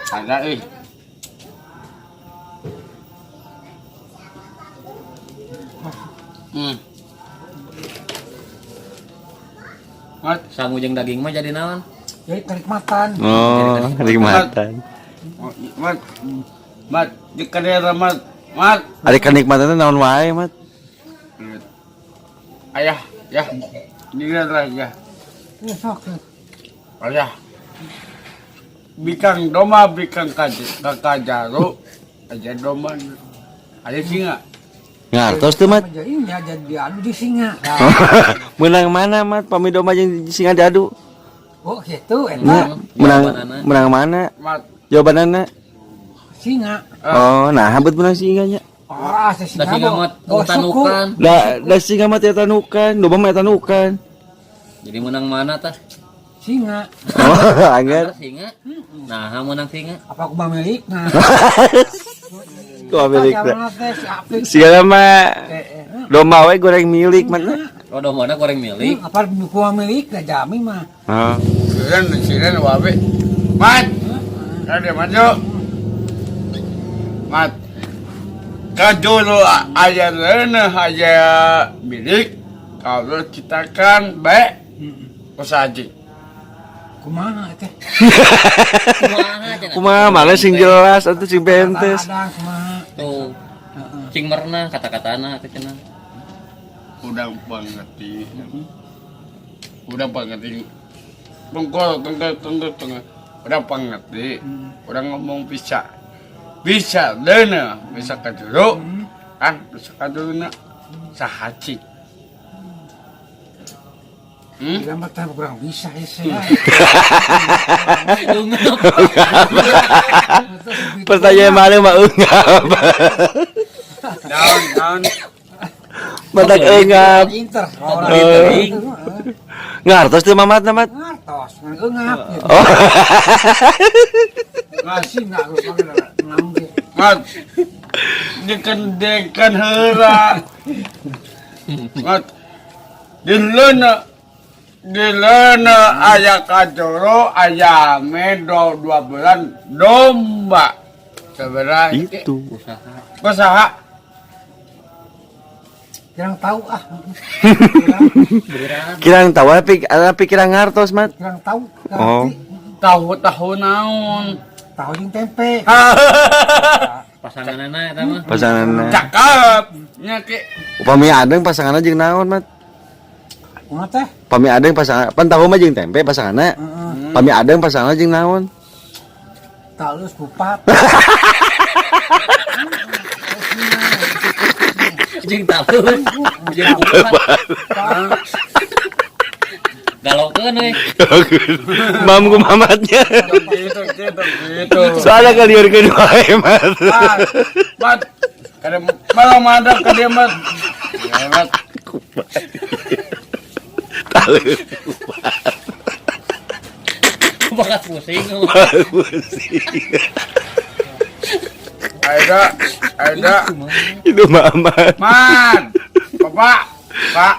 Ada euy. Mat, Sangu jeung daging mah jadi naon? Jadi kenikmatan. Oh, kenikmatan. Mat, mat, di kadera mat, mat. Ari kenikmatan teh naon wae, Mat? Ayah, ya, di lah ya. Ya sok. Ayah. Bikang domba, bikang kakajaru, aja domba. Ada singa. Ngartos teu, Mat? Jadi ini aja diadu di singa. Menang mana, Mat? Pami domba jeung singa diadu. Oh gitu Nah, eta menang Jawabanana. menang mana? Mat, Jawabanana. singa. Oh, nah hampir menang singanya. Oh, asa Da singa. singa mah Oh, suku. tanukan. Da singa mah teh tanukan, domba mah tanukan. Jadi menang mana tah? Singa. Oh, anggar. Singa. Nah, menang singa. Apa aku milik? Nah. Kok milik teh. teh si Apik. Singa mah Eh, eh. domba we goreng milik mah. Oh, domba goreng milik. Apa kumaha milik dah jami mah. Oh. siren, siren wabe. Mat, ada maju. Mat, kajulu aya leuneuh aya bilik, kalau citakan baik, usaji. Kumaha teh? Kumaha cenah? Kumaha malah sing jelas atuh sing bentes. Kadang kumaha. Tuh. Cing merna kata-katana teh cenah. Udah banget. Udah banget. Bengkol, tengah, tengah, tengah. Udah banget. Udah ngomong bisa. Bisa leuneuh, bisa kajulu. Kan bisa kajuluna sahaci. Bilang mah teh kurang bisa ya saya. Pertanyaan malu mah eungap. Daun, daun. Matak eungap. Inter. Teuing. Ngartos teu mamat na, Mat? Ngartos, ngan eungap gitu. Oh. Mat, Singa lu naon ge. mat. Dekan-dekan heula. Mat. Di leuneuh di leuneuh aya kajoro aya medo 2 bulan domba. Sebenarnya Itu. Usaha. Usaha. Kurang tahu ah. Berat. Kirang tahu tapi kirang ngartos, Mat. Kurang tahu. Oh. Tahu-tahu naon. Tahu jeung tempe. Pasanganana eta mah. Pasanganna. Cakep. Nya ki. Upami adeng pasanganna jeung naon, Mat? Kumaha teh? Pami adeng pasangan pan tahu mah jeung tempe pasanganna. Heeh. Pami adeng pasanganna jeung naon? Talus bupat. Jeung talus. Jeung kupat. Galokeun we. Mam ku mamatnya. Gitu gitu gitu. Soalnya kaliurkeun wae, Mat. Mat. Mat. Kada malah mada ka dia mat. Ya, mat. Talus. Bakat pusing. Pusing. Aida, Aida. Itu mamat. Mat. Bapak, Pak.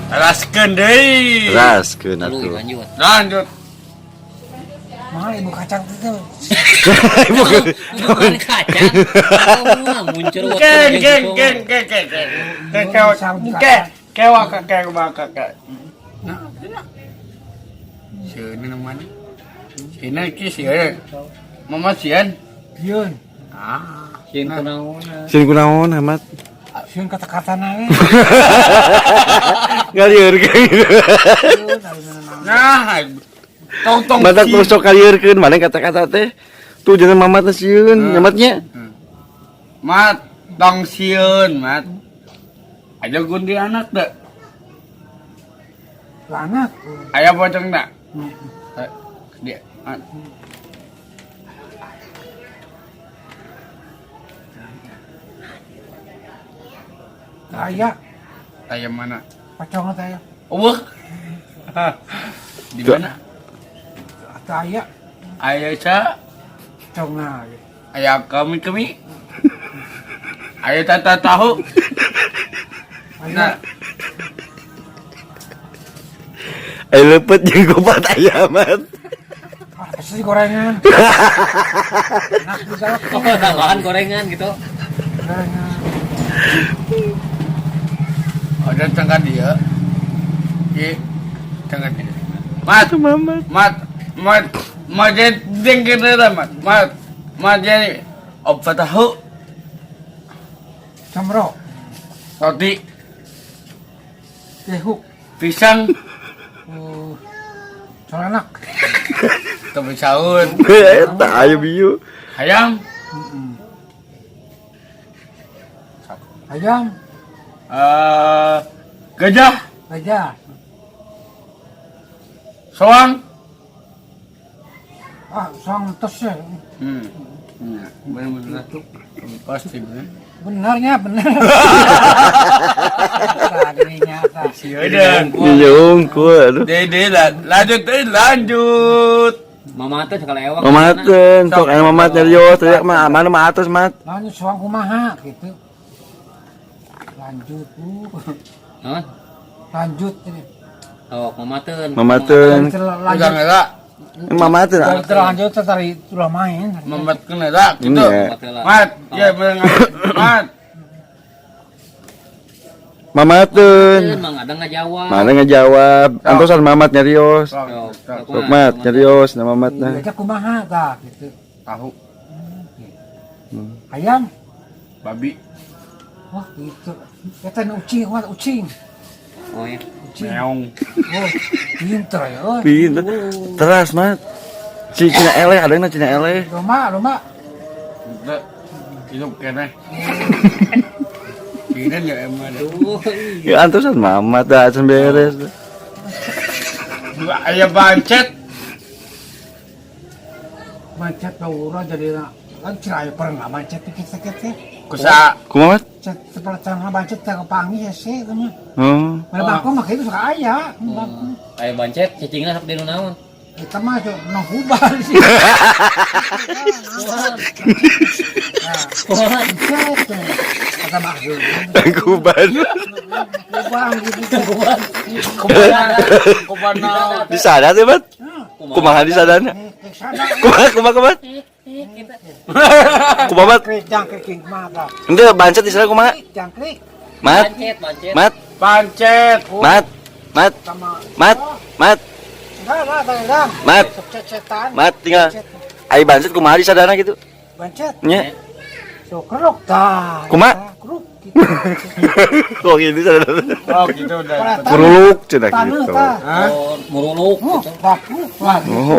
Raskeun deui. Raskeun Lalu atuh. lanjut. Lanjut. Mahal ibu kacang itu. Bukan kacang. Oh, muncul waktu Geng jeung geng susu. geng geng geng geng. Kewa ke kewa ke kewa ke ke. Nah, sieun mana? Sieun ki sieun. Mama sieun. Sieun. Ah, Sieun kunaon. Sieun kunaon, Mat? Sieun kata-kata na we. Ngaliurkeun. Sieun ari naon. Nah, tong tong. Mata terus sok kaliurkeun mana kata-kata teh. Tuh jangan mamat teh sieun, nyamatnya. Mat, tong sieun, Mat. Aja gundi anak dah. Lah anak. Aya pocong dah. Dia. Mat. Aya Aya mana? pocong teh aya. Wah. Di mana? Teu aya Aya sa, pocongna. aya kami kami. Aya tata tahu. Aya Nah, Ai leupeut jeung kupat aya, Mat. Ah, pasti gorengan. Enak juga lah. Oh, tambahan gorengan gitu. Gorengan. Ada tengah dia. Ki tengah dia. Mat, Mamat. mat, mat, mat jadi dengker mat, mat, mat jadi obat tahu, Comro, roti, tehuk, pisang, colanak. tepi sahur, Eta aya bieu. ayam, Ayam, gajah, gajah. soang. Ah, soang tes ya. Benar-benar. Pasti benar. Benarnya benar. Tadi nyata. Udah. Iya unggul aduh. Dede lanjut, lanjut. Mama teh sekali ewang. Mamateun, sok aya mamat nyarios, teriak mah mana mah atas, Mat. Lanjut soang kumaha gitu. Lanjut, Hah? Lanjut ini. Oh, mamateun. Mamateun. Udah Lanjut. nggak? Mamateun. ah. Terlanjut tadi ulah main. Mamat kena dak Ini gitu. ya. Mat, ya benar. Mat. Mamateun. Mang ada ngajawab. Mana ngejawab? Antosan mamat nyarios. Sok, sok. Sok mat nyarios nama matna. Gajah kumaha tah gitu. Tahu, Ayam, babi, wah gitu. Eta nu ucing, wah ucing. Oh ya. Ucing. meong. Oh, pinter ya. Oh. Pinter. Teras mat. Si Cina eleh ada Cina eleh. Loma, loma. Itu hidup kene. Kira ya emang ada. Tuh. Ya antosan mamat dah acan beres. Ayam bancet. Macet urang jadi kan cerai pernah macet dikit-dikit teh. Kusa. Kumaha mat? Cet seperti macet teh kepanggih ya sih mah. Oh. Mana bangko mah kitu suka aya, bangko. Aya bancet cicingna sok di nu naon. Kita mah tuh nangkuban sih. Nah, cet teh. Kata mah Tangkuban. Kubang gitu. Kumaha? Kuban naon. Di sana teh mat. Kumaha di sana? Kumaha kumaha kumaha? Kumaha mat? Jangkrik, jangkrik mata. Ente bancet di sana kumaha? Jangkrik Mat, Bancet, bancet. mat, Pancet. mat, mat, sama mat, mat, enggak lah, enggak. Mat. Cet-cetan. mat tinggal. Ai bancet kumaha di sadana gitu? Bancet. Nya. So keruk tah. Kumaha? Keruk gitu. Kok gitu sadana? Oh gitu udah. Kuruluk cenah Taneuh gitu. tah. Hah? Oh, muruluk Oh, gitu. baku lah. Oh,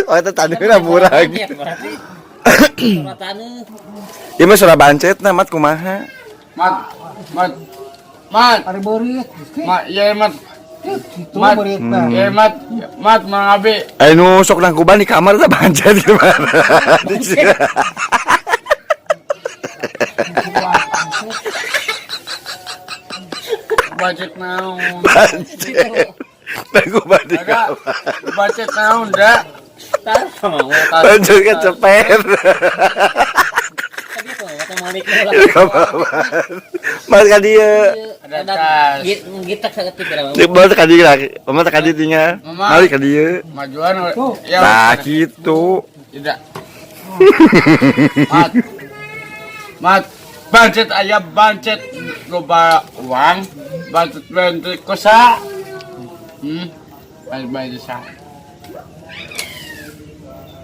oh itu taneuhna murah. Bancet berarti. Suara taneuh. Ieu mah suara bancet na mat kumaha? Mat, mat, mat, Ari beurit. mat, ya mat, Gitu Mat. beurit tah. ya mat, mat mangabe. Ayo nu sok nangkuban di kamar teh bancet gimana? Bancet naon. Bancet. Nangkuban di Ada kamar. bancet naon dah. Tar sama mau Bancet kan cepet. Tadi tuh kata Malik lah. Di kamar. Mas ka dieu. Ada tas. Gitak saeutik kira. Di bawah ka dieu lah. Mama teh ka dieu tinggal. Mama. Mari ka dieu. Majuan ya. Nah, gitu. Tidak. Mat. Mat, bancet ayam bancet loba uang, bancet bancet kosa. Bancet sa.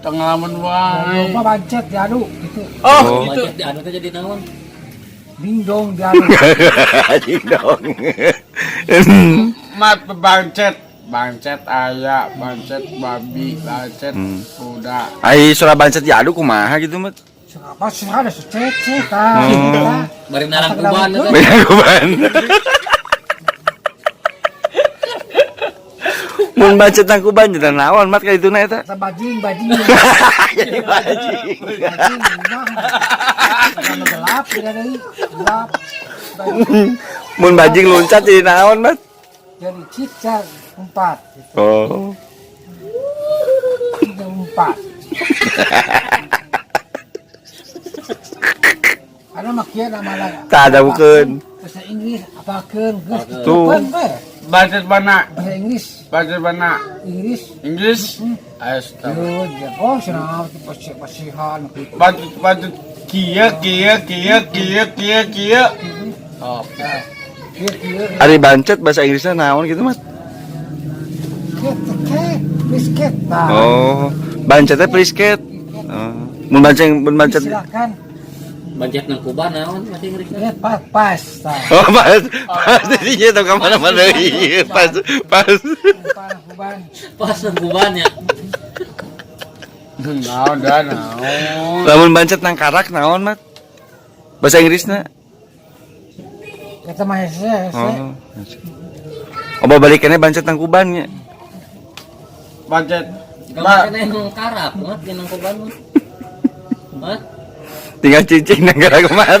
Tengalaman wae. Lomba bancet diadu gitu. Oh, Oh. gitu. Bancet di anu teh jadi naon? Ding dong diadu. Anjing dong. Mat bancet, bancet aya, bancet babi, bancet kuda. Ai suara bancet diadu kumaha gitu, Mat? Apa sih ada secet tah. Oh. Bari narangkuban teh. Beda kuban. Mun bancet nangkuban jadi naon mat ka dituna eta? Kata bajing, bajing. Jadi bajing. Bajing mah. Karena gelap tidak deui. Gelap. Bajing. Mun bajing loncat jadi naon mat? Jadi cica empat gitu. Oh. Cica empat. Karena mah kieu nama lah. Tak ada bukeun. Bahasa Inggris apakeun geus Tuh. keun we. Bancet mana? Bahasa Inggris. Bancet mana? Inggris. Inggris? Astaga. Yo, oh, senang pasihan gitu. Bancet bancet kia kia kia kia kia kia. Oh. Nah, kieu kieu. Ari bancet bahasa Inggrisnya naon gitu, Mat? Ket ket, bisket. Nah. Oh, bancetnya prisket. Oh. Mun bancet mun bancet. Silakan. Bancet nang Kuba naon bahasa Inggrisna? Ket pas pas. Tah. Oh, pas pas jadinya tau ka mana-mana deui. Pas pas. Pas kuban. Pas nang Kuban nya. Naon dah naon. Lamun bancet nang karak naon, Mat? Bahasa Inggrisna? Kata mah hese hese. Oh. Oh, balikannya bancet nang Kuban nya. Bancet. Kamu kena nang karak, Mat, di nang Kuban mah. Mat, Tinggal cicing nang karak Mat.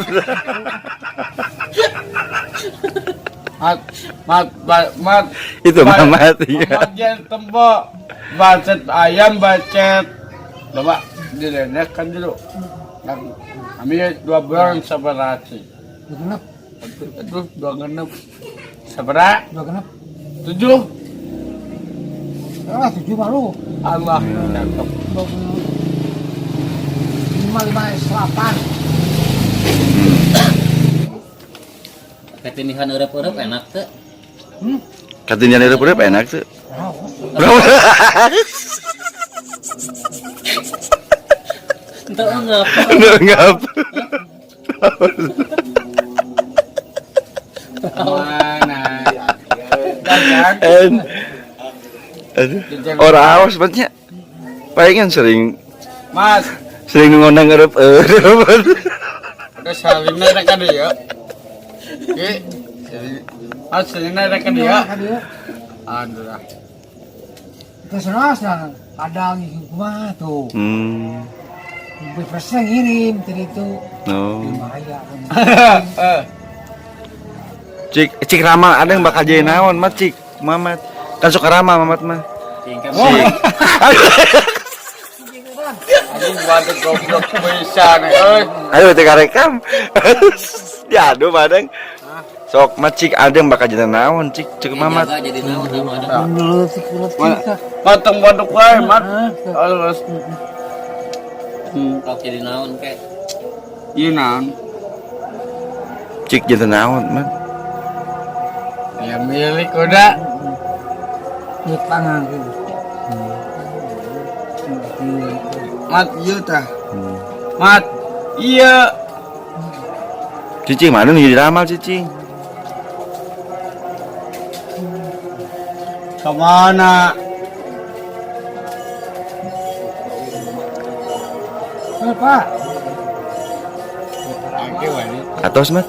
Mat mat mat. Itu Mamat iya. Mamat yang tempo bancet ayam bancet. Coba dilenek kan dulu. Kan kami 2 bulan seberati. Dua genep, Itu 2 genep. Seberat dua genep. 7. Ah, 7 malu. Allah cakep. Dua genep. 5 5 8. Ketindihan eureup-eureup enak teu? Katindihan eureup-eureup enak tuh. Raos. Enteu enggak. Enggak. Mana? Dan kan? En. Aduh. Ora awas banget. Palingan sering Mas, sering ngondang eureup-eureup. udah salina rek ka dieu. Ki, Mas salina rek ka dieu. Ka dieu. Aduh lah. Terus nah, ada kumaha tuh. Presnya ngirim tadi itu. No. Bahaya. Eh, Cik, cik ramal ada yang bakal jadi naon, Mat cik. Mamat. Kan suka ramal Mamat mah. Cing kan. Cik. Anjing bantu goblok pisan euy. Ayo teh karekam. Diadu padang. Sok mat cik ada yang bakal jadi naon cik cik Mamat. Jaga jadi naon sama ada. Leutik leutik. Mateng banduk wae, Mat. Terus. Sok jadi naon kek. Ieu naon? Cik jadi naon mat. Ya milik udah. Di tangan gitu. Mat ieu tah. Mat. Iya. Cicing mana nih jadi ramal cicing. Kemana? Eh, Pak. Oke, wani. Atos mat.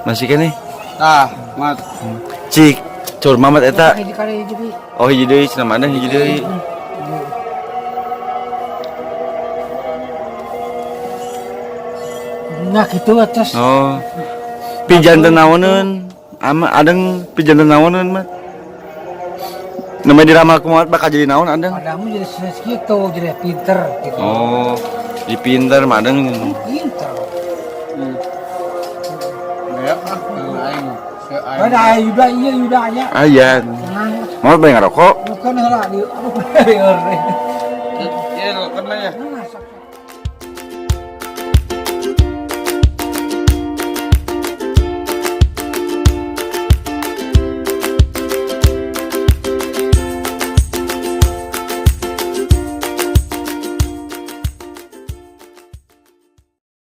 Masih kene. Tah, Mat. Cik, cur Mamat eta. Hiji kali hiji deui. Oh hiji deui cenah mana hiji deui. Nah gitu atas. Oh. Pijanten naoneun. Ama adeng pijanten naoneun mat. Namanya diramal kumaha bakal jadi naon adeng? Padamu jadi segitu, jadi pinter gitu. Oh, di pinter mah adeng. Pinter. Ya, ah, aing. Aing. Ada Yuda iya Yuda ya. Aya. Tenang. Mau pengen ngerokok? Bukan heula di apa lieur.